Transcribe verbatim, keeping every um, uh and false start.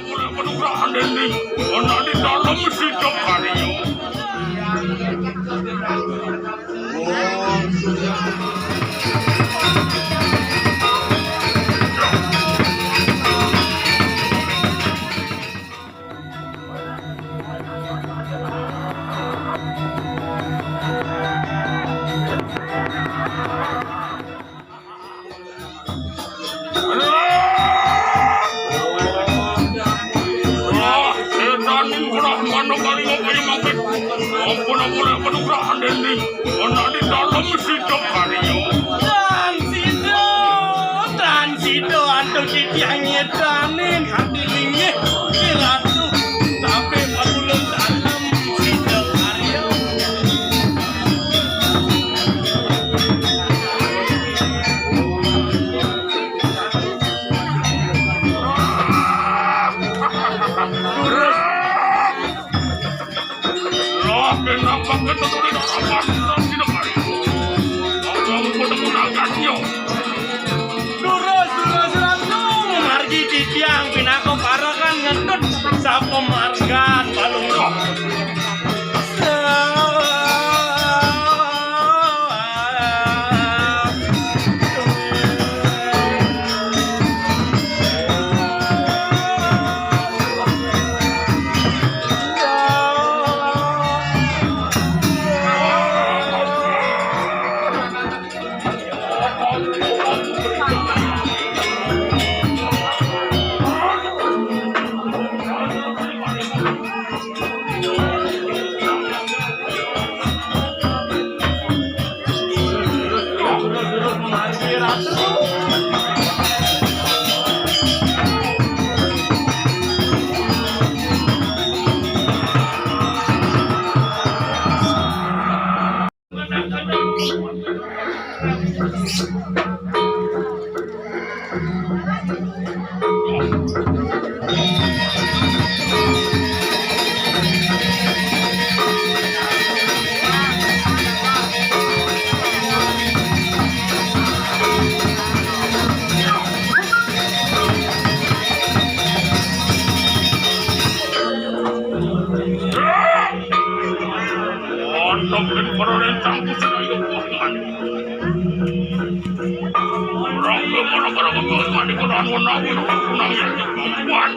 Oleh penugrahan dening ana di dalam Sidakarya. Wah, setan murah mano kali ngopi mangkit. Ampun, ampun, ampun, nugrahan dening. Ana di dalam Sidakarya. Dan sida, dan sida, antuk titiang nyedanin hati linggih, Ratu, tapi pagulung dalam Sidakarya. Lah, kenapa kita tidak dapat tidak hari? Apa pun mengangkatnya? Durus, durus, Ratu. Margi titiang pinaka parakan ngentut sapa margan palungguh. Wonten ing paralentang Kusuma Yukuman. Rangga mara-mara kembali mandi kono anu nang anu nang yang kemampuan.